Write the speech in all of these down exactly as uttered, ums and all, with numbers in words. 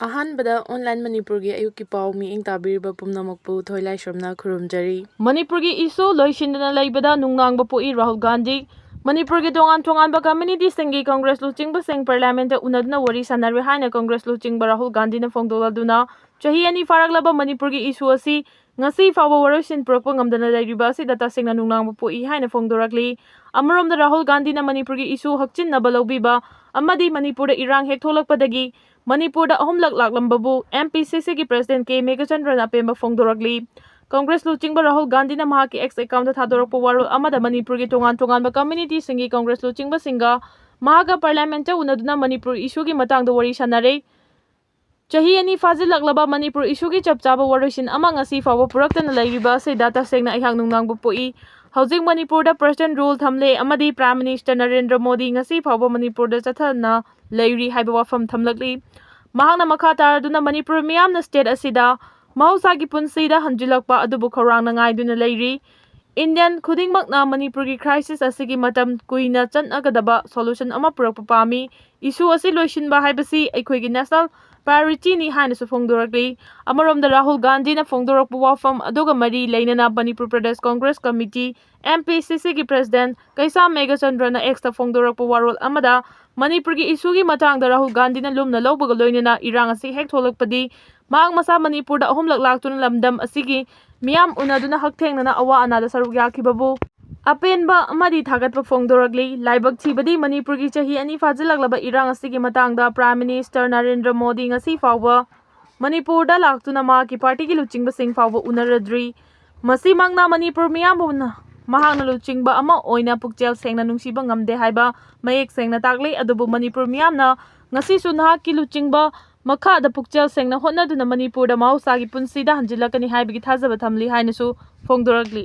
ꯑꯍꯥꯟꯕꯗ ꯑꯣꯟꯂꯥꯏꯟ ꯃꯅꯤꯄꯨꯔꯒꯤ ꯑꯌꯨꯛꯀꯤ ꯄꯥꯎ ꯃꯤꯠꯌꯦꯡ ꯇꯥꯕꯤꯔꯤꯕ ꯄꯨꯝꯅꯃꯛꯄꯨ ꯊꯣꯏꯂꯥꯏꯁ꯭ꯔꯝꯅ ꯈꯨꯔꯨꯝꯖꯔꯤ꯫ ꯃꯅꯤꯄꯨꯔꯒꯤ ꯏꯁꯨ ꯂꯣꯏꯁꯤꯟꯗꯅ ꯂꯩꯕꯗ ꯅꯨꯡꯅꯥꯡꯕ ꯄꯣꯛꯏ ꯔꯥꯍꯨꯜ ꯒꯥꯟꯙꯤ꯫ ꯃꯅꯤꯄꯨꯔꯒꯤ ꯇꯣꯉꯥꯟ ꯇꯣꯉꯥꯟꯕ ꯀꯝꯃ꯭ꯌꯨꯅꯤꯇꯤꯁꯤꯡꯒꯤ ꯀꯪꯒ꯭ꯔꯦꯁ ꯂꯨꯆꯤꯡꯕꯁꯤꯡ ꯄꯥꯔꯂꯤꯌꯥꯃꯦꯟꯠꯇ ꯎꯅꯗꯨꯅ ꯋꯥꯔꯤ ꯁꯥꯟꯅꯔꯨꯏ ꯍꯥꯏꯅ ꯀꯪꯒ꯭ꯔꯦꯁ ꯂꯨꯆꯤꯡꯕ ꯔꯥꯍꯨꯜ ꯒꯥꯟꯙꯤꯅ ꯐꯣꯡꯗꯣꯛꯂꯗꯨꯅ, ꯆꯍꯤ ꯑꯅꯤ ꯐꯥꯔꯛꯂꯕ ꯃꯅꯤꯄꯨꯔꯒꯤ ꯏꯁꯨ ꯑꯁꯤ ꯉꯁꯤ ꯐꯥꯎꯕ ꯋꯥꯔꯣꯏꯁꯤꯟ ꯄꯨꯔꯛꯄ ꯉꯝꯗꯅ ꯂꯩꯔꯤꯕ ꯑꯁꯤꯗ ꯇꯁꯦꯡꯅ ꯅꯨꯡꯅꯥꯡꯕ ꯄꯣꯛꯏ ꯍꯥꯏꯅ ꯐꯣꯡꯗꯣꯔꯛꯂꯤ꯫ ꯑꯃꯔꯣꯝꯗ ꯔꯥꯍꯨꯜ ꯒꯥꯟꯙꯤꯅ ꯃꯅꯤꯄꯨꯔꯒꯤ ꯏꯁꯨ ꯍꯛꯆꯤꯟꯅꯕ ꯂꯧꯕꯤꯕ ꯑꯃꯗꯤ ꯃꯅꯤꯄꯨꯔꯗ ꯏꯔꯥꯡ ꯍꯦꯛ ꯊꯣꯛꯂꯛꯄꯗꯒꯤ ꯃꯅꯤꯄꯨꯔꯗ ꯑꯍꯨꯝꯂꯛ ꯂꯥꯛꯂꯝꯕꯕꯨ ꯑꯦꯝ ꯄꯤ ꯁꯤ ꯁꯤꯒꯤ ꯄ꯭ꯔꯁꯤꯗꯦꯟꯠ ꯀꯦ ꯃꯦꯘꯆꯟꯗ꯭ꯔꯅ ꯑꯄꯦꯟꯕ ꯐꯣꯡꯗꯣꯔꯛꯂꯤ꯫ ꯀꯪꯒ꯭ꯔꯦꯁ ꯂꯨꯆꯤꯡꯕ ꯔꯥꯍꯨꯜ ꯒꯥꯟꯙꯤꯅ ꯃꯍꯥꯛꯀꯤ ꯑꯦꯛꯁ ꯑꯦꯀꯥꯎꯟꯠꯇ ꯊꯥꯗꯣꯔꯛꯄ ꯋꯥꯔꯣꯜ ꯑꯃꯗ ꯃꯅꯤꯄꯨꯔꯒꯤ ꯇꯣꯉꯥꯟ ꯇꯣꯉꯥꯟꯕ ꯀꯝꯃ꯭ꯌꯨꯅꯤꯇꯤꯁꯤꯡꯒꯤ ꯀꯪꯒ꯭ꯔꯦꯁ ꯂꯨꯆꯤꯡꯕꯁꯤꯡꯒ ꯃꯍꯥꯛꯀ ꯄꯥꯔꯂꯤꯌꯥꯃꯦꯟꯠꯇ ꯎꯅꯗꯨꯅ ꯃꯅꯤꯄꯨꯔ ꯏꯁꯨꯒꯤ ꯃꯇꯥꯡꯗ ꯋꯥꯔꯤ ꯁꯥꯟꯅꯔꯦ꯫ ꯆꯍꯤ ꯑꯅꯤ ꯐꯥꯖꯤꯜꯂꯛꯂꯕ ꯃꯅꯤꯄꯨꯔ ꯏꯁꯨꯒꯤ ꯆꯞ ꯆꯥꯕ ꯋꯥꯔꯣꯏꯁꯤꯟ ꯑꯃ ꯉꯁꯤ ꯐꯥꯎꯕ ꯄꯨꯔꯛꯇꯅ ꯂꯩꯔꯤꯕ ꯑꯁꯤꯗ ꯇꯁꯦꯡꯅ ꯑꯩꯍꯥꯛ ꯅꯨꯡꯅꯥꯡꯕ ꯄꯣꯛꯏ꯫ ꯍꯧꯖꯤꯛ ꯃꯅꯤꯄꯨꯔꯗ ꯄ꯭ꯔꯁꯤꯗꯦꯟꯠ ꯔꯨꯜ ꯊꯝꯂꯦ ꯑꯃꯗꯤ ꯄ꯭ꯔꯥꯏꯝ ꯃꯤꯅꯤꯁꯇꯔ ꯅꯔꯦꯟꯗ꯭ꯔ ꯃꯣꯗꯤ ꯉꯁꯤ ꯐꯥꯎꯕ ꯃꯅꯤꯄꯨꯔꯗ ꯆꯠꯊꯅ ꯂꯩꯔꯤ ꯍꯥꯏꯕ ꯋꯥꯐꯝ ꯊꯝꯂꯛꯂꯤ꯫ ꯃꯍꯥꯛꯅ ꯃꯈꯥ ꯇꯥꯔꯗꯨꯅ ꯃꯅꯤꯄꯨꯔ ꯃꯤꯌꯥꯝꯅ ꯁ꯭ꯇꯦꯠ ꯑꯁꯤꯗ ꯃꯍꯧꯁꯥꯒꯤ ꯄꯨꯟꯁꯤꯗ ꯍꯟꯖꯤꯜꯂꯛꯄ ꯑꯗꯨꯕꯨ ꯈꯧꯔꯥꯡꯅ ꯉꯥꯏꯗꯨꯅ ꯂꯩꯔꯤ꯫ ꯏꯟꯗꯤꯌꯟ ꯈꯨꯗꯤꯡꯃꯛꯅ ꯃꯅꯤꯄꯨꯔꯒꯤ ꯀ꯭ꯔꯥꯏꯁꯤꯁ ꯑꯁꯤꯒꯤ ꯃꯇꯝ ꯀꯨꯏꯅ ꯆꯠꯅꯒꯗꯕ ꯁꯣꯂꯨꯁꯟ ꯑꯃ ꯄꯨꯔꯛꯄ ꯄꯥꯝꯃꯤ꯫ ꯏꯁꯨ ꯑꯁꯤ ꯂꯣꯏꯁꯤꯟꯕ ꯍꯥꯏꯕꯁꯤ ꯑꯩꯈꯣꯏꯒꯤ ꯅꯦꯁꯅꯦꯜ ꯄ꯭ꯔꯥꯏꯑꯣꯔꯤꯇꯤꯅꯤ ꯍꯥꯏꯅꯁꯨ ꯐꯣꯡꯗꯣꯔꯛꯂꯤ꯫ ꯑꯃꯔꯣꯝꯗ ꯔꯥꯍꯨꯜ ꯒꯥꯟꯙꯤꯅ ꯐꯣꯡꯗꯣꯔꯛꯄ ꯋꯥꯐꯝ ꯑꯗꯨꯒ ꯃꯔꯤ ꯂꯩꯅꯅ Manipur Pradesh Congress committee, M P ꯁꯤ ꯁꯤꯒꯤ ꯄ꯭ꯔꯁꯤꯗꯦꯟꯠ ꯀꯩꯁꯥꯝ ꯃꯦꯘꯆꯟꯗ꯭ꯔꯅ ꯑꯦꯛꯁꯇ ꯐꯣꯡꯗꯣꯔꯛꯄ ꯋꯥꯔꯣꯜ ꯑꯃꯗ ꯃꯅꯤꯄꯨꯔꯒꯤ ꯏꯁꯨꯒꯤ ꯃꯇꯥꯡꯗ ꯔꯥꯍꯨꯜ ꯒꯥꯟꯙꯤꯅ ꯂꯨꯝꯅ ꯂꯧꯕꯒ ꯂꯣꯏꯅꯅ ꯏꯔꯥꯡ ꯑꯁꯤ ꯍꯦꯛ ꯊꯣꯛꯂꯛꯄꯗꯤ ꯃꯍꯥꯛ ꯃꯁꯥ ꯃꯅꯤꯄꯨꯔꯗ ꯑꯍꯨꯝꯂꯛ ꯂꯥꯛꯇꯨꯅ ꯂꯝꯗꯝ ꯑꯁꯤꯒꯤ ꯃꯤꯌꯥꯝ ꯎꯅꯗꯨꯅ ꯍꯛꯊꯦꯡꯅꯅ ꯑꯋꯥ ꯑꯅꯥꯗ ꯁꯔꯨꯛ ꯌꯥꯈꯤꯕꯕꯨ ꯑꯄꯦꯟꯕ ꯑꯃꯗꯤ ꯊꯥꯒꯠꯄ ꯐꯣꯡꯗꯣꯔꯛꯂꯤ꯫ ꯂꯥꯏꯕꯛ ꯊꯤꯕꯗꯤ ꯃꯅꯤꯄꯨꯔꯒꯤ ꯆꯍꯤ ꯑꯅꯤ ꯐꯥꯖꯤꯜꯂꯛꯂꯕ ꯏꯔꯥꯡ ꯑꯁꯤꯒꯤ ꯃꯇꯥꯡꯗ ꯄ꯭ꯔꯥꯏꯝ ꯃꯤꯅꯤꯁꯇꯔ ꯅꯔꯦꯟꯗ꯭ꯔ ꯃꯣꯗꯤ ꯉꯁꯤ ꯐꯥꯎꯕ ꯃꯅꯤꯄꯨꯔꯗ ꯂꯥꯛꯇꯨꯅ ꯃꯍꯥꯛꯀꯤ ꯄꯥꯔꯇꯤꯒꯤ ꯂꯨꯆꯤꯡꯕꯁꯤꯡ ꯐꯥꯎꯕ ꯎꯅꯔꯗ꯭ꯔꯤ꯫ ꯃꯁꯤꯃꯛꯅ ꯃꯅꯤꯄꯨꯔ ꯃꯤꯌꯥꯝꯕꯨ ꯅ-, ꯃꯍꯥꯛꯅ ꯂꯨꯆꯤꯡꯕ ꯑꯃ ꯑꯣꯏꯅ ꯄꯨꯛꯆꯦꯜ ꯁꯦꯡꯅ ꯅꯨꯡꯁꯤꯕ ꯉꯝꯗꯦ ꯍꯥꯏꯕ ꯃꯌꯦꯛ ꯁꯦꯡꯅ ꯇꯥꯛꯂꯤ꯫ ꯑꯗꯨꯕꯨ ꯃꯅꯤꯄꯨꯔ ꯃꯤꯌꯥꯝꯅ ꯉꯁꯤꯁꯨ ꯅꯍꯥꯛꯀꯤ ꯂꯨꯆꯤꯡꯕ ꯃꯈꯥꯗ ꯄꯨꯛꯆꯦꯜ ꯁꯦꯡꯅ ꯍꯣꯠꯅꯗꯨꯅ ꯃꯅꯤꯄꯨꯔꯗ ꯃꯍꯧꯁꯥꯒꯤ ꯄꯨꯟꯁꯤꯗ ꯍꯟꯖꯤꯜꯂꯛꯀꯅꯤ ꯍꯥꯏꯕꯒꯤ ꯊꯥꯖꯕ ꯊꯝꯂꯤ ꯍꯥꯏꯅꯁꯨ ꯐꯣꯡꯗꯣꯔꯛꯂꯤ꯫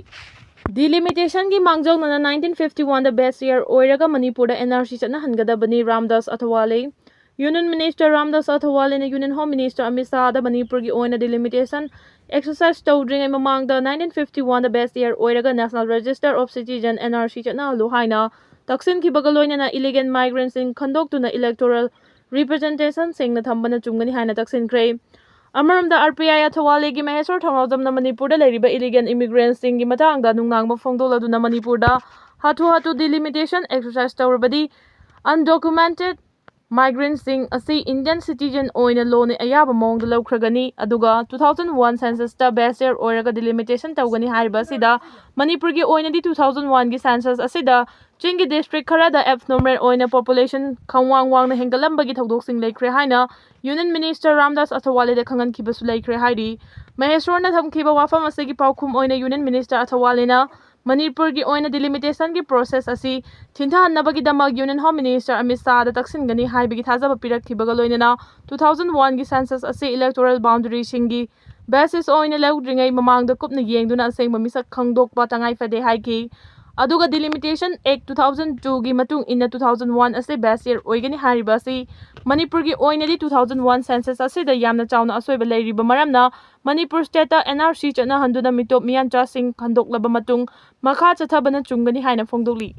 ꯗꯤꯂꯤꯃꯤꯇꯦꯁꯟꯒꯤ ꯃꯥꯡꯖꯧꯅꯅ ꯅꯥꯏꯟꯇꯤꯟ ꯐꯤꯐꯇꯤ ꯋꯥꯟꯗ ꯕꯦꯁ ꯏꯌꯔ ꯑꯣꯏꯔꯒ ꯃꯅꯤꯄꯨꯔꯗ ꯑꯦꯟ ꯑꯥꯔ ꯁꯤ ꯆꯠꯅꯍꯟꯒꯗꯕꯅꯤ, ꯔꯥꯝꯗꯥꯁ ꯑꯊꯋꯥꯂꯦ꯫ ꯌꯨꯅꯤꯌꯟ ꯃꯤꯅꯤꯁꯇꯔ ꯔꯥꯝꯗꯥꯁ ꯑꯊꯋꯥꯂꯦꯅ ꯌꯨꯅꯤꯌꯟ ꯍꯣꯝ ꯃꯤꯅꯤꯁꯇꯔ ꯑꯃꯤꯠ ꯁꯥꯍꯗ ꯃꯅꯤꯄꯨꯔꯒꯤ ꯑꯣꯏꯅ ꯗꯤꯂꯤꯃꯤꯇꯦꯁꯟ ꯑꯦꯛꯁꯔꯁꯥꯏꯁ ꯇꯧꯗ꯭ꯔꯤꯉꯩ ꯃꯃꯥꯡꯗ ꯅꯥꯏꯟꯇꯤꯟ ꯐꯤꯐꯇꯤ ꯋꯥꯟꯗ ꯕꯦꯁ ꯏꯌꯔ ꯑꯣꯏꯔꯒ national register of citizen, N R C, ꯆꯠꯅꯍꯜꯂꯨ ꯍꯥꯏꯅ ꯇꯛꯁꯤꯟꯈꯤꯕꯒ ꯂꯣꯏꯅꯅ ꯏꯂꯤꯒꯦꯟ ꯃꯥꯏꯒ꯭ꯔꯦꯟꯁꯤꯡ ꯈꯟꯗꯣꯛꯇꯨꯅ ꯏꯂꯦꯛꯇꯣꯔꯦꯜ representation ꯁꯦꯡꯅ ꯊꯝꯕꯅ ꯆꯨꯝꯒꯅꯤ ꯍꯥꯏꯅ ꯇꯛꯁꯤꯟꯈ꯭ꯔꯦ꯫ ꯑꯃꯔꯣꯝꯗ, ꯑꯥꯔ ꯄꯤ ꯑꯥꯏ ꯑꯊꯋꯥꯂꯦꯒꯤ ꯃꯍꯦꯁ꯭ꯋꯔ ꯊꯧꯅꯥꯎꯖꯝꯅ ꯃꯅꯤꯄꯨꯔꯗ ꯂꯩꯔꯤꯕ illegal immigrant ꯁꯤꯡꯒꯤ ꯃꯇꯥꯡꯗ ꯅꯨꯡꯅꯥꯡꯕ ꯐꯣꯡꯗꯣꯛꯂꯗꯨꯅ ꯃꯅꯤꯄꯨꯔꯗ ꯍꯥꯊꯨ ꯍꯥꯊꯨ delimitation exercise ꯇꯧꯔꯕꯗꯤ undocumented migrant ꯁꯤꯡ ꯑꯁꯤ Indian citizen ꯑꯣꯏꯅ ꯂꯣꯟꯅ ꯑꯌꯥꯕ ꯃꯑꯣꯡꯗ ꯂꯧꯈ꯭ꯔꯒꯅꯤ, ꯑꯗꯨꯒ two thousand one census ꯇ base year ꯑꯣꯏꯔꯒ delimitation ꯇꯧꯒꯅꯤ ꯍꯥꯏꯔꯤꯕ ꯑꯁꯤꯗ ꯃꯅꯤꯄꯨꯔꯒꯤ ꯑꯣꯏꯅꯗꯤ two thousand one ꯒꯤ census ꯑꯁꯤꯗ ꯆꯤꯡꯒꯤ district ꯈꯔꯗ abnormal ꯑꯣꯏꯅ population ꯈꯪꯋꯥꯡ ꯋꯥꯡꯅ ꯍꯦꯟꯒꯠꯂꯝꯕꯒꯤ ꯊꯧꯗꯣꯛꯁꯤꯡ ꯂꯩꯈ꯭ꯔꯦ ꯍꯥꯏꯅ Union Minister ꯔꯥꯝꯗꯥꯁ ꯑꯊꯋꯥꯂꯦꯗ ꯈꯪꯍꯟꯈꯤꯕꯁꯨ ꯂꯩꯈ꯭ꯔꯦ ꯍꯥꯏꯔꯤ꯫ ꯃꯍꯦꯁ꯭ꯋꯔꯅ ꯊꯝꯈꯤꯕ ꯋꯥꯐꯝ ꯑꯁꯤꯒꯤ ꯄꯥꯎꯈꯨꯝ ꯑꯣꯏꯅ Union Minister ꯑꯊꯋꯥꯂꯦꯅ ꯃꯅꯤꯄꯨꯔꯒꯤ ꯑꯣꯏꯅ delimitation ꯒꯤ process ꯑꯁꯤ ꯊꯤꯟꯊꯍꯟꯅꯕꯒꯤꯗꯃꯛ Union Home Minister ꯑꯃꯤꯠ ꯁꯥꯍꯗ ꯇꯛꯁꯤꯟꯒꯅꯤ ꯍꯥꯏꯕꯒꯤ ꯊꯥꯖꯕ ꯄꯤꯔꯛꯈꯤꯕꯒ ꯂꯣꯏꯅꯅ two thousand one ꯒꯤ census ꯑꯁꯤ electoral boundary ꯁꯤꯡꯒꯤ basis ꯑꯣꯏꯅ ꯂꯧꯗ꯭ꯔꯤꯉꯩ ꯃꯃꯥꯡꯗ ꯀꯨꯞꯅ ꯌꯦꯡꯗꯨꯅ ꯑꯁꯦꯡꯕ ꯃꯤꯁꯛ ꯈꯪꯗꯣꯛꯄ ꯇꯉꯥꯏ ꯐꯗꯦ ꯍꯥꯏꯈꯤ꯫ ꯑꯗꯨꯒ Delimitation Act two thousand two ꯒꯤ ꯃꯇꯨꯡ ꯏꯟꯅ two thousand one ꯑꯁꯤ base year ꯑꯣꯏꯒꯅꯤ ꯍꯥꯏꯔꯤꯕ ꯑꯁꯤ ꯃꯅꯤꯄꯨꯔꯒꯤ ꯑꯣꯏꯅꯗꯤ two thousand one census ꯑꯁꯤꯗ ꯌꯥꯝꯅ ꯆꯥꯎꯅ ꯑꯁꯣꯏꯕ ꯂꯩꯔꯤꯕ ꯃꯔꯝꯅ ꯃꯅꯤꯄꯨꯔ state ꯇ N R C ꯆꯠꯅꯍꯟꯗꯨꯅ ꯃꯤꯇꯣꯞ ꯃꯤꯌꯥꯟꯆꯥꯁꯤꯡ ꯈꯟꯗꯣꯛꯂꯕ ꯃꯇꯨꯡ ꯃꯈꯥ ꯆꯠꯊꯕꯅ ꯆꯨꯝꯒꯅꯤ ꯍꯥꯏꯅ ꯐꯣꯡꯗꯣꯛꯂꯤ꯫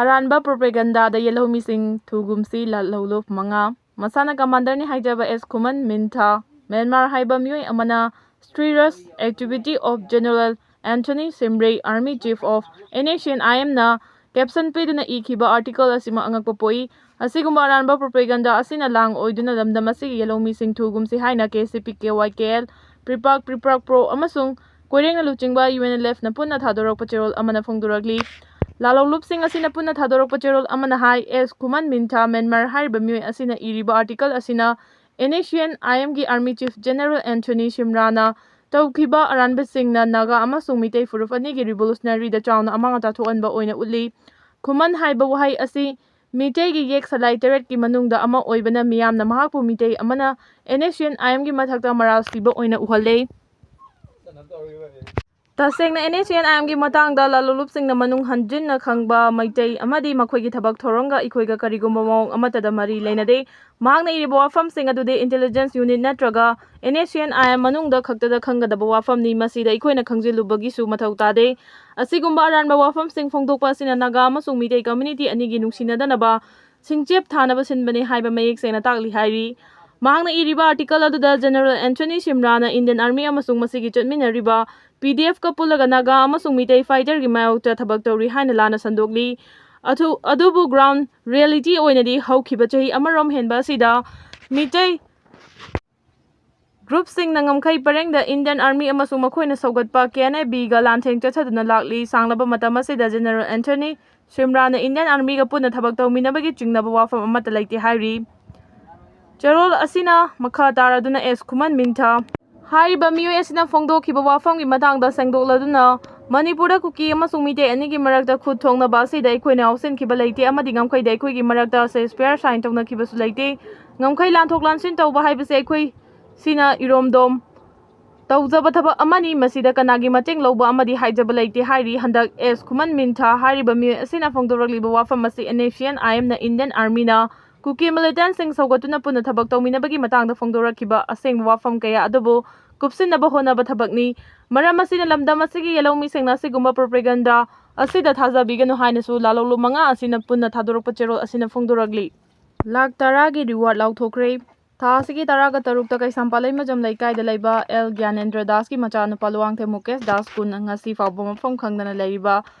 ꯑꯔꯥꯟꯕ propaganda ꯗ ꯌꯦꯜꯍꯧꯃꯤꯁꯤꯡ ꯊꯨꯒꯨꯝꯁꯤ꯫ ꯂꯥꯜꯍꯧꯂꯨꯞ ꯃꯉꯥ꯫ ꯃꯁꯥꯅ commander ꯅꯤ ꯍꯥꯏꯖꯕ ꯑꯦꯁ ꯈꯨꯃꯟ ꯃꯤꯟꯊꯥ, ꯃ꯭ꯌꯥꯟꯃꯥꯔ ꯍꯥꯏꯕ ꯃꯤꯑꯣꯏ ꯑꯃꯅ Street Rush Activity of General Anthony Shimray, Army Chief of N S C N I M ꯅ caption ꯄꯤꯗꯨꯅ ꯏꯈꯤꯕ article ꯑꯁꯤꯃꯛ ꯑꯉꯛꯄ ꯄꯣꯛꯏ꯫ ꯑꯁꯤꯒꯨꯝꯕ ꯑꯔꯥꯟꯕ propaganda ꯑꯁꯤꯅ ꯂꯥꯡ ꯑꯣꯏꯗꯨꯅ ꯂꯝꯗꯝ ꯑꯁꯤꯒꯤ ꯌꯦꯜꯍꯧꯃꯤꯁꯤꯡ ꯊꯨꯒꯨꯝꯁꯤ ꯍꯥꯏꯅ K C P K Y K L, PREPAK, PREPAK Pro ꯑꯃꯁꯨꯡ ꯀꯣꯏꯔꯦꯡꯅ ꯂꯨꯆꯤꯡꯕ U N L F ꯅ ꯄꯨꯟꯅ ꯊꯥꯗꯣꯔꯛꯄ ꯆꯦꯔꯣꯜ ꯑꯃꯅ ꯐꯣꯡꯗꯣꯔꯛꯂꯤ꯫ ꯂꯥꯜꯍꯧꯂꯨꯞꯁꯤꯡ ꯑꯁꯤꯅ ꯄꯨꯟꯅ ꯊꯥꯗꯣꯔꯛꯄ ꯆꯦꯔꯣꯜ ꯑꯃꯅ ꯍꯥꯏ, ꯑꯦꯁ ꯈꯨꯃꯟ ꯃꯤꯟꯊꯥ, ꯃ꯭ꯌꯥꯟꯃꯥꯔ ꯍꯥꯏꯔꯤꯕ ꯃꯤꯑꯣꯏ ꯑꯁꯤꯅ ꯏꯔꯤꯕ article ꯑꯁꯤꯅ N S C N I M ꯒꯤ Army Chief General Anthony Shimray ꯅ ꯇꯧꯈꯤꯕ ꯑꯔꯥꯟꯕꯁꯤꯡꯅ ꯅꯥꯒꯥ ꯑꯃꯁꯨꯡ ꯃꯤꯇꯩ ꯐꯨꯔꯨꯞ ꯑꯅꯤꯒꯤ revolutionary ꯗ ꯆꯥꯎꯅ ꯑꯃꯥꯡ ꯑꯇꯥ ꯊꯣꯛꯍꯟꯕ ꯑꯣꯏꯅ ꯎꯠꯂꯤ꯫ ꯈꯨꯃꯟ ꯍꯥꯏꯕ ꯋꯥꯍꯩ ꯑꯁꯤ ꯃꯤꯇꯩꯒꯤ ꯌꯦꯛ ꯁꯂꯥꯏ ꯇꯔꯦꯠꯀꯤ ꯃꯅꯨꯡꯗ ꯑꯃ ꯑꯣꯏꯕꯅ ꯃꯤꯌꯥꯝꯅ ꯃꯍꯥꯛꯄꯨ ꯃꯤꯇꯩ ꯑꯃꯅ N S C N I M ꯒꯤ ꯃꯊꯛꯇ ꯃꯔꯥꯜ ꯁꯤꯕ ꯑꯣꯏꯅ ꯎꯍꯜꯂꯦ꯫ ꯇꯁꯦꯡꯅ N S C N I M ꯒꯤ ꯃꯇꯥꯡꯗ ꯂꯥꯜꯍꯧꯂꯨꯞꯁꯤꯡꯅ ꯃꯅꯨꯡ ꯍꯟꯖꯤꯟꯅ ꯈꯪꯕ ꯃꯩꯇꯩ ꯑꯃꯗꯤ ꯃꯈꯣꯏꯒꯤ ꯊꯕꯛ ꯊꯧꯔꯝꯒ ꯑꯩꯈꯣꯏꯒ ꯀꯔꯤꯒꯨꯝꯕ ꯃꯑꯣꯡ ꯑꯃꯠꯇꯗ ꯃꯔꯤ ꯂꯩꯅꯗꯦ꯫ ꯃꯍꯥꯛꯅ ꯏꯔꯤꯕ ꯋꯥꯐꯝꯁꯤꯡ ꯑꯗꯨꯗꯤ intelligence unit ꯅꯠꯇ꯭ꯔꯒ N S C N I M ꯃꯅꯨꯡꯗ ꯈꯛꯇꯗ ꯈꯪꯒꯗꯕ ꯋꯥꯐꯝꯅꯤ꯫ ꯃꯁꯤꯗ ꯑꯩꯈꯣꯏꯅ ꯈꯪꯖꯤꯜꯂꯨꯕꯒꯤꯁꯨ ꯃꯊꯧ ꯇꯥꯗꯦ꯫ ꯑꯁꯤꯒꯨꯝꯕ ꯑꯔꯥꯟꯕ ꯋꯥꯐꯝꯁꯤꯡ ꯐꯣꯡꯗꯣꯛꯄ ꯑꯁꯤꯅ ꯅꯥꯒꯥ ꯑꯃꯁꯨꯡ ꯃꯤꯇꯩ community ꯑꯅꯤꯒꯤ ꯅꯨꯡꯁꯤꯅꯗꯅꯕ ꯁꯤꯡꯆꯦꯞ ꯊꯥꯅꯕ ꯁꯤꯟꯕꯅꯤ ꯍꯥꯏꯕ ꯃꯌꯦꯛ ꯁꯦꯡꯅ ꯇꯥꯛꯂꯤ ꯍꯥꯏꯔꯤ꯫ ꯃꯍꯥꯛꯅ ꯏꯔꯤꯕ ꯑꯥꯔꯇꯤꯀꯜ ꯑꯗꯨꯗ ꯖꯦꯅꯔꯦꯜ ꯑꯦꯟꯊꯣꯅꯤ ꯁꯤꯝꯔꯥꯅ ꯏꯟꯗꯤꯌꯟ ꯑꯥꯔꯃꯤ ꯑꯃꯁꯨꯡ ꯃꯁꯤꯒꯤ ꯆꯠꯃꯤꯟꯅꯔꯤꯕ ꯄꯤ ꯗꯤ ꯑꯦꯐꯀ ꯄꯨꯜꯂꯒ ꯅꯥꯒꯥ ꯑꯃꯁꯨꯡ ꯃꯤꯇꯩ ꯐꯥꯏꯇꯔꯒꯤ ꯃꯥꯌꯣꯛꯇ ꯊꯕꯛ ꯇꯧꯔꯤ ꯍꯥꯏꯅ ꯂꯥꯟꯅ ꯁꯟꯗꯣꯛꯂꯤ꯫ ꯑꯗꯨ-, ꯑꯗꯨꯕꯨ ꯒ꯭ꯔꯥꯎꯟ ꯔꯤꯌꯦꯂꯤꯇꯤ ꯑꯣꯏꯅꯗꯤ ꯍꯧꯈꯤꯕ ꯆꯍꯤ ꯑꯃꯔꯣꯝ ꯍꯦꯟꯕ ꯑꯁꯤꯗ ꯃꯤꯇꯩ ꯒ꯭ꯔꯨꯞꯁꯤꯡꯅ ꯉꯝꯈꯩ ꯄꯔꯦꯡꯗ ꯏꯟꯗꯤꯌꯟ ꯑꯥꯔꯃꯤ ꯑꯃꯁꯨꯡ ꯃꯈꯣꯏꯅ ꯁꯧꯒꯠꯄ ꯀꯦ ꯑꯦꯟ ꯑꯦ ꯕꯤꯒ ꯂꯥꯟꯊꯦꯡ ꯆꯠꯊꯗꯨꯅ ꯂꯥꯛꯂꯤ꯫ ꯁꯥꯡꯂꯕ ꯃꯇꯝ ꯑꯁꯤꯗ ꯖꯦꯅꯔꯦꯜ ꯑꯦꯟꯊꯣꯅꯤ ꯁꯤꯝꯔꯥꯅ ꯏꯟꯗꯤꯌꯟ ꯑꯥꯔꯃꯤꯒ ꯄꯨꯟꯅ ꯊꯕꯛ ꯇꯧꯃꯤꯟꯅꯕꯒꯤ ꯆꯤꯡꯅꯕ ꯋꯥꯐꯝ ꯑꯃꯠꯇ ꯂꯩꯇꯦ ꯍꯥꯏꯔꯤ꯫ ꯆꯦꯔꯣꯜ ꯑꯁꯤꯅ ꯃꯈꯥ ꯇꯥꯔꯗꯨꯅ ꯑꯦꯁ ꯈꯨꯃꯟ ꯃꯤꯟꯊꯥ ꯍꯥꯏꯔꯤꯕ ꯃꯤꯑꯣꯏ ꯑꯁꯤꯅ ꯐꯣꯡꯗꯣꯛꯈꯤꯕ ꯋꯥꯐꯝꯒꯤ ꯃꯇꯥꯡꯗ ꯁꯦꯡꯗꯣꯛꯂꯗꯨꯅ, ꯃꯅꯤꯄꯨꯔꯗ ꯀꯨꯀꯤ ꯑꯃꯁꯨꯡ ꯃꯤꯇꯩ ꯑꯅꯤꯒꯤ ꯃꯔꯛꯇ ꯈꯨꯠ ꯊꯣꯡꯅꯕ ꯑꯁꯤꯗ ꯑꯩꯈꯣꯏꯅ ꯌꯥꯎꯁꯤꯟꯈꯤꯕ ꯂꯩꯇꯦ ꯑꯃꯗꯤ ꯉꯝꯈꯩꯗ ꯑꯩꯈꯣꯏꯒꯤ ꯃꯔꯛꯇ ceasefire sign ꯇꯧꯅꯈꯤꯕꯁꯨ ꯂꯩꯇꯦ꯫ ꯉꯝꯈꯩ ꯂꯥꯟꯊꯣꯛ ꯂꯥꯟꯁꯤꯟ ꯇꯧꯕ ꯍꯥꯏꯕꯁꯦ ꯑꯩꯈꯣꯏ ꯁꯤꯅ ꯏꯔꯣꯝꯗꯣꯝ ꯇꯧꯖꯕ ꯊꯕꯛ ꯑꯃꯅꯤ꯫ ꯃꯁꯤꯗ ꯀꯅꯥꯒꯤ ꯃꯇꯦꯡ ꯂꯧꯕ ꯑꯃꯗꯤ ꯍꯥꯏꯖꯕ ꯂꯩꯇꯦ ꯍꯥꯏꯔꯤ꯫ ꯍꯟꯗꯛ ꯑꯦꯁ ꯈꯨꯃꯟ ꯃꯤꯟꯊꯥ ꯍꯥꯏꯔꯤꯕ ꯃꯤꯑꯣꯏ ꯑꯁꯤꯅ ꯐꯣꯡꯗꯣꯔꯛꯂꯤꯕ ꯋꯥꯐꯝ ꯑꯁꯤ and S C and I ꯑꯦꯝꯅ Indian ꯑꯥꯔꯃꯤꯅ ꯀꯨꯀꯤ ꯃꯤꯂꯤꯇꯦꯟꯁꯤꯡ ꯁꯧꯒꯠꯇꯨꯅ ꯄꯨꯟꯅ ꯊꯕꯛ ꯇꯧꯃꯤꯟꯅꯕꯒꯤ ꯃꯇꯥꯡꯗ ꯐꯣꯡꯗꯣꯔꯛꯈꯤꯕ ꯑꯁꯦꯡꯕ ꯋꯥꯐꯝ ꯀꯌꯥ ꯑꯗꯨꯕꯨ ꯀꯨꯞꯁꯤꯟꯅꯕ ꯍꯣꯠꯅꯕ ꯊꯕꯛꯅꯤ꯫ ꯃꯔꯝ ꯑꯁꯤꯅ ꯂꯝꯗꯝ ꯑꯁꯤꯒꯤ ꯌꯦꯜꯍꯧꯃꯤꯁꯤꯡꯅ ꯑꯁꯤꯒꯨꯝꯕ propaganda ꯑꯁꯤꯗ ꯊꯥꯖꯕꯤꯒꯅꯨ ꯍꯥꯏꯅꯁꯨ ꯂꯥꯂꯣꯡꯂꯨꯞ ꯃꯉꯥ ꯑꯁꯤꯅ ꯄꯨꯟꯅ ꯊꯥꯗꯣꯔꯛꯄ ꯆꯦꯔꯣꯜ ꯑꯁꯤꯅ ꯐꯣꯡꯗꯣꯔꯛꯂꯤ꯫ ꯂꯥꯈ ꯇꯔꯥꯒꯤ reward ꯂꯥꯎꯊꯣꯛꯈ꯭ꯔꯦ꯫ ꯊꯥ ꯑꯁꯤꯒꯤ ꯇꯔꯥꯒ ꯇꯔꯨꯛꯇ ꯀꯩꯁꯥꯝꯄꯥꯠ ꯂꯩꯃꯖꯝ ꯂꯩꯀꯥꯏꯗ ꯂꯩꯕ ꯑꯦꯜ ꯒ꯭ꯌꯥꯅꯦꯟꯗ꯭ꯔ ꯗꯥꯁꯀꯤ ꯃꯆꯥꯅꯨꯄꯥ ꯂꯨꯋꯥꯡꯊꯦꯝ ꯃꯨꯀꯦꯁ ꯗꯥꯁ ꯀꯨꯟ ꯉꯁꯤ ꯐꯥꯎꯕ ꯃꯐꯝ ꯈꯪꯗꯅ ꯂꯩꯔꯤꯕ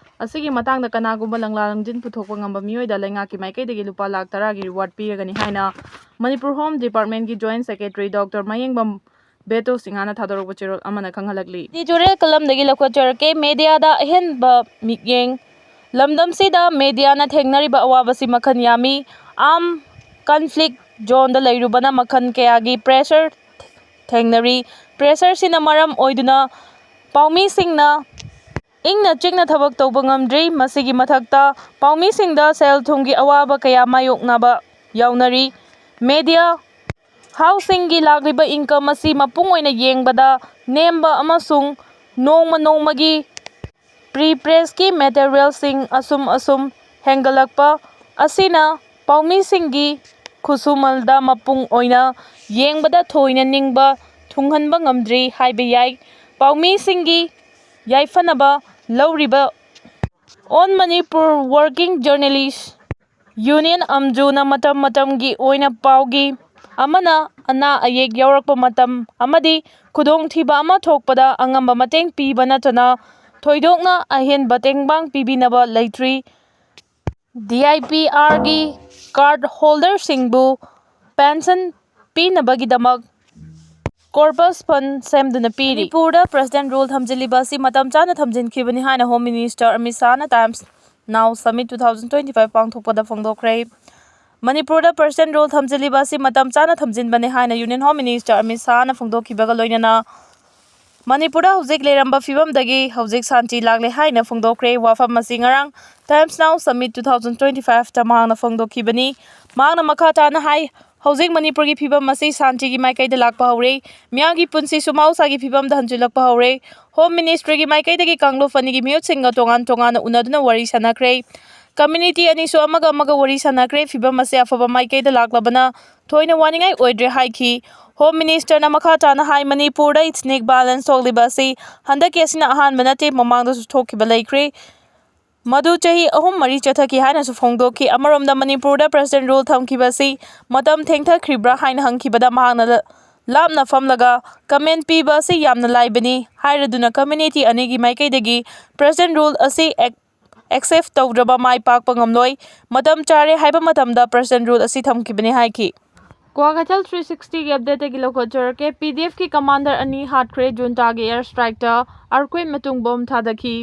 ꯑꯁꯤꯒꯤ ꯃꯇꯥꯡꯗ ꯀꯅꯥꯒꯨꯝꯕ ꯂꯪꯂꯥ ꯂꯪꯖꯤꯟ ꯄꯨꯊꯣꯛꯄ ꯉꯝꯕ ꯃꯤꯑꯣꯏꯗ ꯂꯩꯉꯥꯛꯀꯤ ꯃꯥꯏꯀꯩꯗꯒꯤ ꯂꯨꯄꯥ ꯂꯥꯈ ꯇꯔꯥꯒꯤ reward ꯄꯤꯔꯒꯅꯤ ꯍꯥꯏꯅ Manipur Home Departmentꯀꯤ Joint Secretary Doctor ꯃꯌꯦꯡꯕꯝ ꯕꯦꯇꯣ ꯁꯤꯡꯍꯅ ꯊꯥꯗꯣꯔꯛꯄ ꯆꯦꯔꯣꯜ ꯑꯃꯅ ꯈꯪꯍꯜꯂꯛꯂꯤ꯫ Editorial ꯀꯂꯝꯗꯒꯤ ꯂꯧꯈꯠꯆꯔꯛꯀꯦ꯫ Mediaꯗ ꯑꯍꯦꯟꯕ ꯃꯤꯠꯌꯦꯡ꯫ ꯂꯝꯗꯝꯁꯤꯗ mediaꯅ ꯊꯦꯡꯅꯔꯤꯕ ꯑꯋꯥꯕꯁꯤ ꯃꯈꯜ ꯌꯥꯝꯃꯤ꯫ Armed conflict zoneꯗ ꯂꯩꯔꯨꯕꯅ ꯃꯈꯜ ꯀꯌꯥꯒꯤ pressure ꯊꯦꯡꯅꯔꯤ꯫ Pressureꯁꯤꯅ ꯃꯔꯝ ꯑꯣꯏꯗꯨꯅ ꯄꯥꯎꯃꯤꯁꯤꯡꯅ ꯏꯪꯅ ꯆꯤꯛꯅ ꯊꯕꯛ ꯇꯧꯕ ꯉꯝꯗ꯭ꯔꯤ꯫ ꯃꯁꯤꯒꯤ ꯃꯊꯛꯇ ꯄꯥꯎꯃꯤꯁꯤꯡꯗ ꯁꯦꯜ ꯊꯨꯝꯒꯤ ꯑꯋꯥꯕ ꯀꯌꯥ ꯃꯥꯌꯣꯛꯅꯕ ꯌꯥꯎꯅꯔꯤ꯫ Media houseꯁꯤꯡꯒꯤ ꯂꯥꯛꯂꯤꯕ income ꯑꯁꯤ ꯃꯄꯨꯡ ꯑꯣꯏꯅ ꯌꯦꯡꯕꯗ ꯅꯦꯝꯕ ꯑꯃꯁꯨꯡ ꯅꯣꯡꯃ ꯅꯣꯡꯃꯒꯤ pre-pressꯀꯤ materialꯁꯤꯡ ꯑꯁꯨꯝ ꯑꯁꯨꯝ ꯍꯦꯟꯒꯠꯂꯛꯄ ꯑꯁꯤꯅ ꯄꯥꯎꯃꯤꯁꯤꯡꯒꯤ ꯈꯨꯠꯁꯨꯃꯜꯗ ꯃꯄꯨꯡ ꯑꯣꯏꯅ ꯌꯦꯡꯕꯗ ꯊꯣꯏꯅ ꯅꯤꯡꯕ ꯊꯨꯡꯍꯟꯕ ꯉꯝꯗ꯭ꯔꯤ ꯍꯥꯏꯕ ꯌꯥꯏ꯫ ꯄꯥꯎꯃꯤꯁꯤꯡꯒꯤ ꯌꯥꯏꯐꯅꯕ ꯂꯧꯔꯤꯕ All Manipur Working Journalist union ꯑꯝꯖꯨꯅ ꯃꯇꯝ ꯃꯇꯝꯒꯤ ꯑꯣꯏꯅ ꯄꯥꯎꯒꯤ ꯑꯃꯅ ꯑꯅꯥ ꯑꯌꯦꯛ ꯌꯥꯎꯔꯛꯄ ꯃꯇꯝ ꯑꯃꯗꯤ ꯈꯨꯗꯣꯡꯊꯤꯕ ꯑꯃ ꯊꯣꯛꯄꯗ ꯑꯉꯝꯕ ꯃꯇꯦꯡ ꯄꯤꯕ ꯅꯠꯇꯅ ꯊꯣꯏꯗꯣꯛꯅ ꯑꯍꯦꯟꯕ ꯇꯦꯡꯕꯥꯡ ꯄꯤꯕꯤꯅꯕ ꯂꯩꯇ꯭ꯔꯤ꯫ D I P ꯑꯥꯔꯒꯤ card ꯍꯣꯜꯗꯔꯁꯤꯡꯕꯨ pension ꯄꯤꯅꯕꯒꯤꯗꯃꯛ ꯀꯣꯔꯄꯁ ꯐꯟ ꯁꯦꯝꯗꯨꯅ ꯄꯤꯔꯤ꯫ ꯃꯅꯤꯄꯨꯔꯗ ꯄ꯭ꯔꯦꯁꯤꯗꯦꯟ ꯔꯨꯜ ꯊꯝꯖꯤꯜꯂꯤꯕ ꯑꯁꯤ ꯃꯇꯝ ꯆꯥꯅ ꯊꯝꯖꯤꯟꯈꯤꯕꯅꯤ ꯍꯥꯏꯅ ꯍꯣꯝ ꯃꯤꯅꯤꯁꯇꯔ ꯑꯃꯤꯠ ꯁꯥꯍꯅ times now summit two thousand twenty five ꯄꯥꯡꯊꯣꯛꯄꯗ ꯐꯣꯡꯗꯣꯛꯈ꯭ꯔꯦ꯫ ꯃꯅꯤꯄꯨꯔꯗ ꯄ꯭ꯔꯦꯁꯤꯗꯦꯟ ꯔꯨꯜ ꯊꯝꯖꯤꯜꯂꯤꯕ ꯑꯁꯤ ꯃꯇꯝ ꯆꯥꯅ ꯊꯝꯖꯤꯟꯕꯅꯤ ꯍꯥꯏꯅ ꯌꯨꯅꯤꯌꯟ ꯍꯣꯝ ꯃꯤꯅꯤꯁꯇꯔ ꯑꯃꯤꯠ ꯁꯥꯍꯅ ꯐꯣꯡꯗꯣꯛꯈꯤꯕꯒ ꯂꯣꯏꯅꯅ ꯃꯅꯤꯄꯨꯔꯗ ꯍꯧꯖꯤꯛ ꯂꯩꯔꯝꯕ ꯐꯤꯕꯝꯗꯒꯤ ꯍꯧꯖꯤꯛ ꯁꯥꯟꯇꯤ ꯂꯥꯛꯂꯦ ꯍꯥꯏꯅ ꯐꯣꯡꯗꯣꯛꯈ꯭ꯔꯦ꯫ ꯋꯥꯐꯝ ꯑꯁꯤ ꯉꯔꯥꯡ times now summit two thousand twenty ꯐꯥꯏꯚꯇ ꯃꯍꯥꯛꯅ ꯐꯣꯡꯗꯣꯛꯈꯤꯕꯅꯤ꯫ ꯃꯍꯥꯛꯅ ꯃꯈꯥ ꯇꯥꯅ ꯍꯥꯏ, ꯍꯧꯖꯤꯛ ꯃꯅꯤꯄꯨꯔꯒꯤ ꯐꯤꯕꯝ ꯑꯁꯤ ꯁꯥꯟꯇꯤꯒꯤ ꯃꯥꯏꯀꯩꯗ ꯂꯥꯛꯄ ꯍꯧꯔꯦ꯫ ꯃꯤꯌꯥꯝꯒꯤ ꯄꯨꯟꯁꯤꯁꯨ ꯃꯍꯧꯁꯥꯒꯤ ꯐꯤꯕꯝꯗ ꯍꯟꯖꯤꯜꯂꯛꯄ ꯍꯧꯔꯦ꯫ ꯍꯣꯝ ꯃꯤꯅꯤꯁꯇ꯭ꯔꯤꯒꯤ ꯃꯥꯏꯀꯩꯗꯒꯤ ꯀꯥꯡꯂꯨꯞ ꯑꯅꯤꯒꯤ ꯃꯤꯍꯨꯠꯁꯤꯡꯒ ꯇꯣꯉꯥꯟ ꯇꯣꯉꯥꯟꯅ ꯎꯅꯗꯨꯅ ꯋꯥꯔꯤ ꯁꯥꯟꯅꯈ꯭ꯔꯦ꯫ ꯀꯝꯃ꯭ꯌꯨꯅꯤꯇꯤ ꯑꯅꯤꯁꯨ ꯑꯃꯒ ꯑꯃꯒ ꯋꯥꯔꯤ ꯁꯥꯟꯅꯈ꯭ꯔꯦ꯫ ꯐꯤꯕꯝ ꯑꯁꯤ ꯑꯐꯕ ꯃꯥꯏꯀꯩꯗ ꯂꯥꯛꯂꯕꯅ ꯊꯣꯏꯅ ꯋꯥꯅꯤꯡꯉꯥꯏ ꯑꯣꯏꯗ꯭ꯔꯦ ꯍꯥꯏꯈꯤ꯫ ꯍꯣꯝ ꯃꯤꯅꯤꯁꯇꯔꯅ ꯃꯈꯥ ꯇꯥꯅ ꯍꯥꯏ, ꯃꯅꯤꯄꯨꯔꯗ ꯏꯊꯅꯤꯛ ꯚꯥꯏꯂꯦꯟꯁ ꯊꯣꯛꯂꯤꯕ ꯑꯁꯤ ꯍꯟꯗꯛꯀꯤ ꯑꯁꯤꯅ ꯑꯍꯥꯟꯕ ꯅꯠꯇꯦ, ꯃꯃꯥꯡꯗꯁꯨ ꯊꯣꯛꯈꯤꯕ ꯂꯩꯈ꯭ꯔꯦ꯫ ꯃꯗꯨ ꯆꯍꯤ ꯑꯍꯨꯝ ꯃꯔꯤ ꯆꯠꯊꯈꯤ ꯍꯥꯏꯅꯁꯨ ꯐꯣꯡꯗꯣꯛꯈꯤ꯫ ꯑꯃꯔꯣꯝꯗ ꯃꯅꯤꯄꯨꯔꯗ ꯄ꯭ꯔꯦꯁꯤꯗꯦꯟ ꯔꯨꯜ ꯊꯝꯈꯤꯕ ꯑꯁꯤ ꯃꯇꯝ ꯊꯦꯡꯊꯈ꯭ꯔꯤꯕ꯭ꯔꯥ ꯍꯥꯏꯅ ꯍꯪꯈꯤꯕꯗ ꯃꯍꯥꯛꯅ ꯂ-, ꯂꯥꯞꯅ ꯐꯝꯂꯒ ꯀꯃꯦꯟ ꯄꯤꯕ ꯑꯁꯤ ꯌꯥꯝꯅ ꯂꯥꯏꯕꯅꯤ ꯍꯥꯏꯔꯗꯨꯅ ꯀꯝꯃ꯭ꯌꯨꯅꯤꯇꯤ ꯑꯅꯤꯒꯤ ꯃꯥꯏꯀꯩꯗꯒꯤ ꯄ꯭ꯔꯦꯁꯤꯗꯦꯟ ꯔꯨꯜ ꯑꯁꯤ ꯑꯦꯛ-, ꯑꯦꯛꯁꯦꯞ ꯇꯧꯗ꯭ꯔꯕ ꯃꯥꯏ ꯄꯥꯛꯄ ꯉꯝꯂꯣꯏ꯫ ꯃꯇꯝ ꯆꯥꯔꯦ ꯍꯥꯏꯕ ꯃꯇꯝꯗ ꯄ꯭ꯔꯦꯁꯤꯗꯦꯟ ꯔꯨꯜ ꯑꯁꯤ ꯊꯝꯈꯤꯕꯅꯤ ꯍꯥꯏꯈꯤ꯫ ꯀ꯭ꯋꯥꯀꯩꯊꯦꯜ ꯊ꯭ꯔꯤ ꯁꯤꯛꯁꯇꯤꯒꯤ ꯑꯞꯗꯦꯠꯇꯒꯤ ꯂꯧꯈꯠꯆꯔꯛꯀꯦ꯫ ꯄꯤ ꯗꯤ ꯑꯦꯐꯀꯤ ꯀꯃꯥꯟꯗꯔ ꯑꯅꯤ ꯍꯥꯠꯈ꯭ꯔꯦ ꯖꯨꯟꯇꯥꯒꯤ ꯑꯦꯌꯔ ꯁ꯭ꯇ꯭ꯔꯥꯏꯛꯇ꯫ ꯑꯥꯔꯀ꯭ꯋꯦꯛ ꯃꯇꯨꯡ ꯕꯣꯝ ꯊꯥꯗꯈꯤ꯫